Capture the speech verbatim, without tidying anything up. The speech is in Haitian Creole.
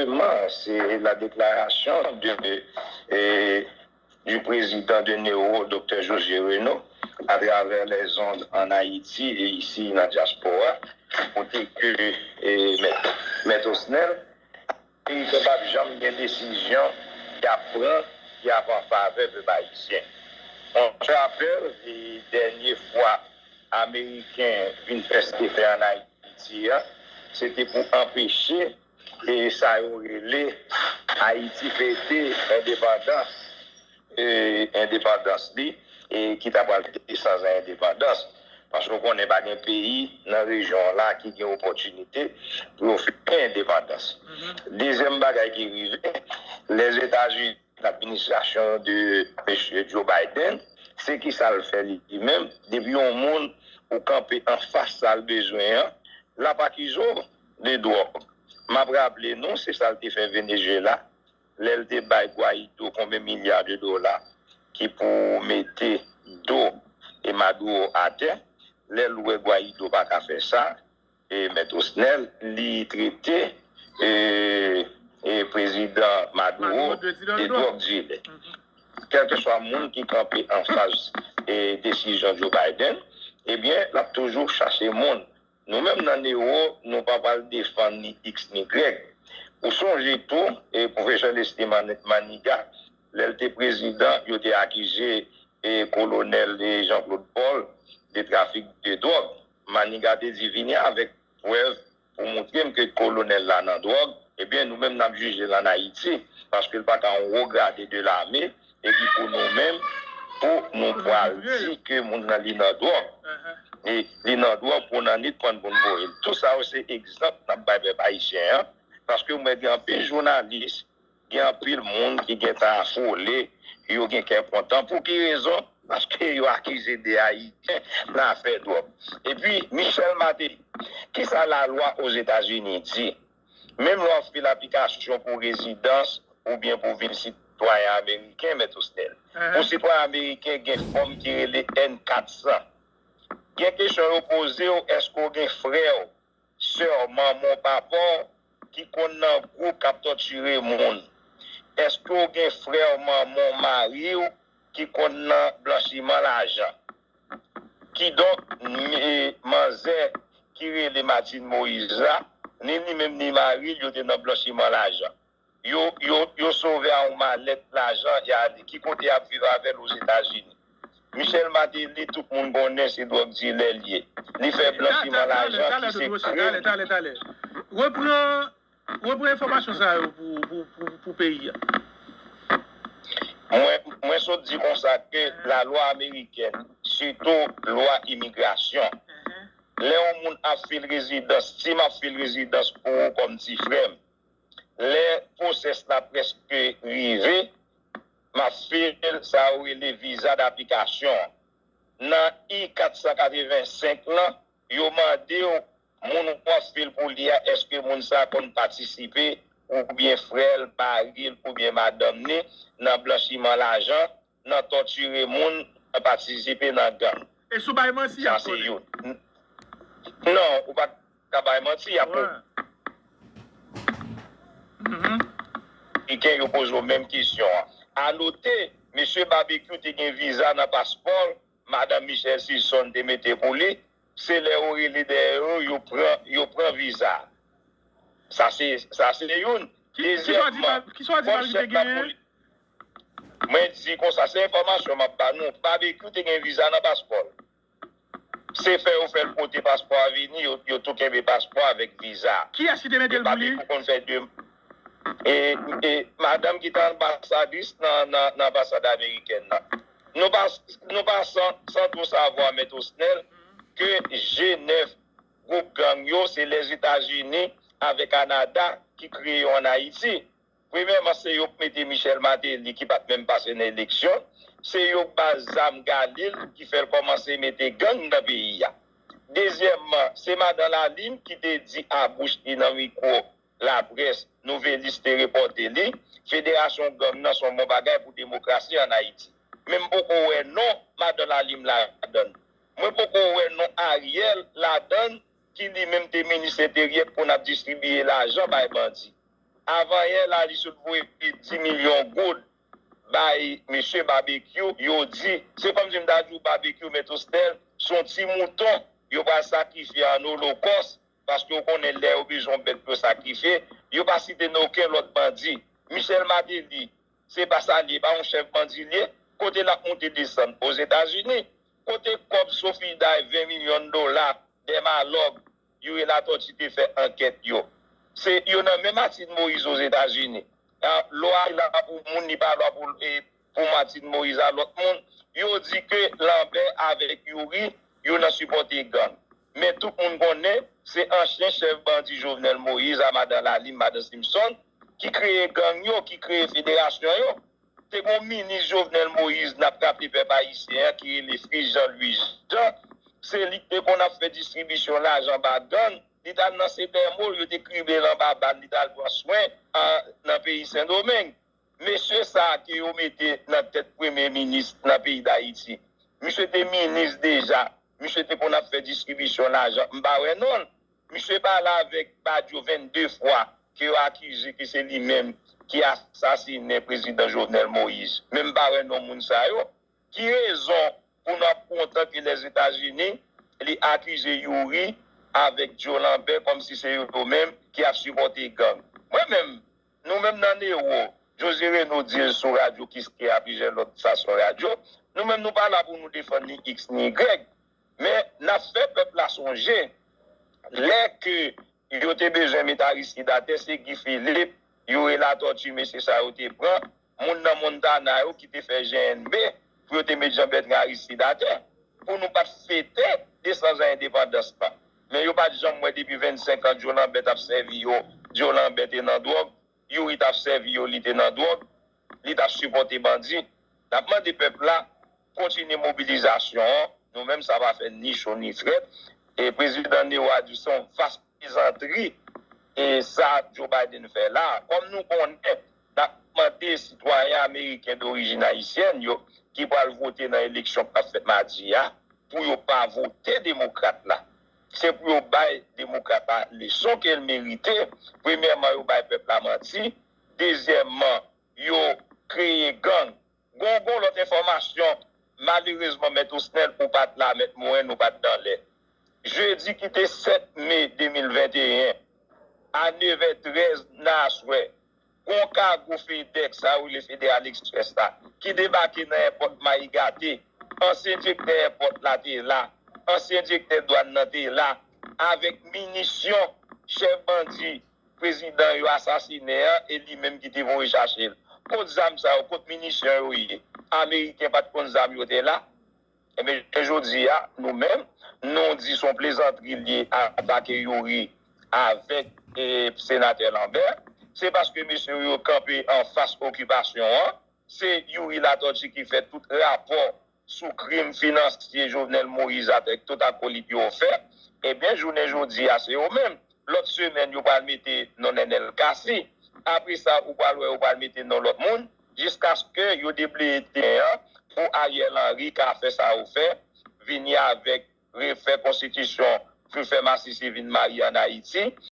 Justement, c'est la déclaration de, et, du président de Nero, Docteur José Renaud, à travers les ondes en Haïti et ici dans la diaspora, kote ke, e, mèt, mèt Osnel, Ameriken p ap janm gen desizyon y ap pran ki ap an favè pèp ayisyen. On se rapèl, e, dènye fwa Ameriken vin fè sa yo te fè an Ayiti a, se te pou anpeche, e, sa yo rele Ayiti fete endepandans, e, endepandans li, e, ki ta pral fete sans a endepandans. Paske w konnen pa gen peyi nan rejyon an la ki gen opòtinite pou yo fete endepandans. Dezyèm bagay ki rive, Lèzetazini, ladministrasyon de mesye Joe Biden, se ki sa l fè li menm? Depi yon moun ou kanpe anfas sa l bezwen an, l ap akize w de dwòg. M ap raple nou, se sa l te fè Venezuela, lè l te bay Guaido konbyen milya de dola ki pou mete do e Maduro atè, lè l wè Guaido pa ka fè sa, e, Mèt Osnel, li trete, e, e, prezidan Maduro de dwòg dilè. Kèlkeswa moun ki kanpe anfas, e, desizyon Joe Biden, ebyen, l ap toujou chache moun. Nou menm nan Nero, nou pa pral defann ni X ni Y. Ou sonje tou, e, pwofesè Leslie Man-, Maniga, lè l te prezidan, yo te akize, e, kolonèl, e, Jean Claude Paul de trafik de dwòg. Maniga te di, vini avèk prèv pou montre m ke kolonèl la nan dwòg, ebyen, nou menm n ap jije l ann Ayiti, paske l pa ka yon wo grade de lame, epi pou nou menm, pou nou pral di ke moun nan li nan dwòg. E li nan dwòg pou nan nit pran pou n voye l. Tout sa yo se egzanp n ap bay pèp ayisyen an, paske mwen gen anpil jounalis, gen anpil moun ki gentan afole, yo gen kè kontan. Pou ki rezon? Paske yo akize de Ayisyen nan afè dwòg. Epi, Michel Martelly, kisa lalwa Ozetazini di? Menm lè w ap fè aplikasyon pou rezidans oubyen pou vin sitwayen ameriken, Mèt Osnel. Pou sitwayen ameriken, gen fòm ki rele N kat san. Gen kesyon yo poze w, èske w gen frè w, sè w, manman w, papa w ki konn nan gwoup k ap tòtire moun? Èske w gen frè w, manman w, mari w ki konn nan blanchiman lajan? Kidonk, m-, e, manzè ki rele Martine Moïse la, ni li menm ni mari l, yo te nan blanchiman lajan. Yo, yo, yo sove a yon malèt lajan, y ale. Ki kote y ap viv avè l Ozetazini? Michel Martelly, tout moun konnen se dwòg dilè l ye. Li fè blanchiman lajan ki se krim. Talè, talè, talè, talè. Repran, repran enfòmasyon sa yo pou, pou, pou, pou peyi a. Mwen, mwen sot di konsa ke lalwa amerikèn, sitou lwa imigrasyon, lè yon moun ap fil rezidans, si m ap fil rezidans pou ou kòm ti frè m, lè pwosès la prèske rive, m ap fè l sa yo rele viza daplikasyon an. Nan I kat san katrevensenk lan, yo mande w, moun w ap fè l pou li a, èske moun sa a konn patisipe oubyen frè l, mari l oubyen madanm ni nan blanchiman lajan, nan tòtire moun, nan patisipe nan gang. E si w bay manti, y ap konnen. Sa se youn. Non, ou pa ka bay manti, y ap. Wi. Ameriken yo poze w menm kesyon an. A note, mesye Babekyou te gen viza nan paspò l, madanm Michel Sison te mete pou li, se lè yo rele dèyè yo, yo pran, yo pran viza a. Sa se, sa se youn. Dezyèmman, kòm chèf lapolis, mwen di konsa, se enfòmasyon m ap ba nou, Babekyou te gen viza nan paspò l. Se fè yo fè l pote paspò a vini, yo, yo tou kenbe paspò avèk viza. Kiyès ki te mete l pou li? Epi konn fè de, e, e, madanm ki te anbasadris nan, nan, nan anbasad amerikèn nan. Nou pa, nou pa san, san twò savwa, Mèt Osnel, ke G nèf, gwoup gang yo, se Lèzetazini avèk Kanada ki kreye yo ann Ayiti. Premyèman, se yo k mete Michel Martelly, ki pa t menm pase nan eleksyon. Se yo k ba zam Galil, ki fè l kòmanse mete gang nan peyi a. Dezyèmman, se madan Lalime ki te di a bouch li nan mikwo laprès, Nouvelis te repòte li, federasyon gang nan se yon bon bagay pou demokrasi ann Ayiti. Men m poko wè non madan Lalime ladann. Mwen poko wè non Ariel ladann, ki li menm te minis enteryè, pou n ap distribiye lajan bay bandi. Avan yè la, li sot voye dis milyon goud bay mesye Babekyou. Yo di, se kòmsi m ta di w Babekyou, Mèt Osnèl, se yon ti mouton yo pral sakrifye an olokòs, paske w konnen lè yo bezwen yon bèt pou yo sakrifye, yo pa site non okenn lòt bandi. Michel Martelly, se pa sa li ye, pa yon chèf bandi li ye. Kote l ap monte desann? Ozetazini. Kote kòb Sophie Day ven milyon dola, Dèmalòg, Youri Latortue te fè ankèt yo? Se yo nan men Martine Moïse Ozetazini. Lwa la pou moun, li pa lwa pou, e, pou Martine Moïse a lòt moun. Yo di ke Lambert avèk Youri, yo nan sipòte gang. Men tout moun konnen, se ansyen chèf bandi Jovenel Moïse a madan Lalim, madan Simpson, ki kreye gang yo, ki kreye federasyon yo. Te gon minis Jovenel Moïse, n ap raple pèp ayisyen an, ki rele Fritz Jean Louis Jean. Se li ki te konn ap fè distribisyon lajan ba gang. Li t al nan Sepermol, yo te kribe l anba bal, li t al pran swen a, nan peyi Sendomeng. Mesye sa a ke yo mete nan tèt premye minis nan peyi Dayiti, misye te minis deja. Misye te konn ap fè distribisyon lajan. M pa wè non l. Misye pale avèk Badio vennde fwa, ke yo akize ke se li menm ki asasinen prezidan Jovenel Moïse. Men m pa wè non moun sa yo. Ki rezon pou n ap kontan ke Lèzetazini, li akize Youri avèk Joe Lambert kòmsi se yo menm ki ap sipòte gang? Mwen menm, nou menm nan Newo, José Renaud di l sou radyo Kiskeya, plizyè lòt estasyon radyo, nou menm nou pa la pou nou defann ni X ni Y. Men n ap fè pèp la sonje, lè ke yo te bezwen met Aristide atè, se Guy Philippe, Youri Latortue, mesye sa yo te pran, moun nan Montana yo ki te fè G N B, pou yo te met Jean Bertrand Aristide atè, pou nou pa t fete de san zan endepandans lan. Men yo pa t janm wè depi vennsenk an Joe Lambert ap sèvi yo, Joe Lambert te nan dwòg, Youri t ap sèvi yo, li te nan dwòg, li t ap sipòte bandi. N ap mande pèp la kontinye mobilizasyon an. Nou menm, sa pa fè ni cho ni frèt. E prezidan Nero a di se yon vas plezantri, e sa Joe Biden fè la. Kòm nou konnen, n ap mande sitwayen ameriken dorijin ayisyèn yo ki pral vote nan eleksyon k ap fèt madi a, pou yo pa vote demokrat la. Se pou yo bay demokrat la leson ke l merite. Premyèman, yo bay pèp la manti. Dezyèmman, yo kreye gang. Gon, gon lòt enfòmasyon, malerezman, Mèt Osnèl, ou pa t la, Mèt Moren, ou pa t nan lè. Jedi ki te sèt me de mil venteyen, a nevè trèz nan aswè, gon kago FedEx, sa yo rele Federal Express la, ki debake nan èpòt Mayi Gate. Ansyen direktè èpòt la te la, ansyen direktè dwàn nan te la, avèk minisyon chèf bandi prezidan yo asasinen an, e li menm ki te voye chache l. Kot zam sa yo, kot minisyon yo ye? Ameriken pa t konn zam yo te la? Ebyen, jodi a, nou menm, nou di se yon plezantri l ye atake Youri avèk, e, senatè Lambert. Se paske mesye yo kanpe anfas okipasyon an. Se Youri Latortue ki fè tout rapò sou krim finansye Jovenel Moïse avèk tout akolit yo fè. Ebyen, jounen jodi a, se yo menm. Lòt semèn, yo pral mete non Nenel Cassy. Apre sa, ou pral wè yo pral mete non lòt moun, jiskaske yo debleye teren an pou Ariel Henry ka fè sa yo fè, vini avèk refè konstitisyon, pou fè masisi vin marye ann Ayiti.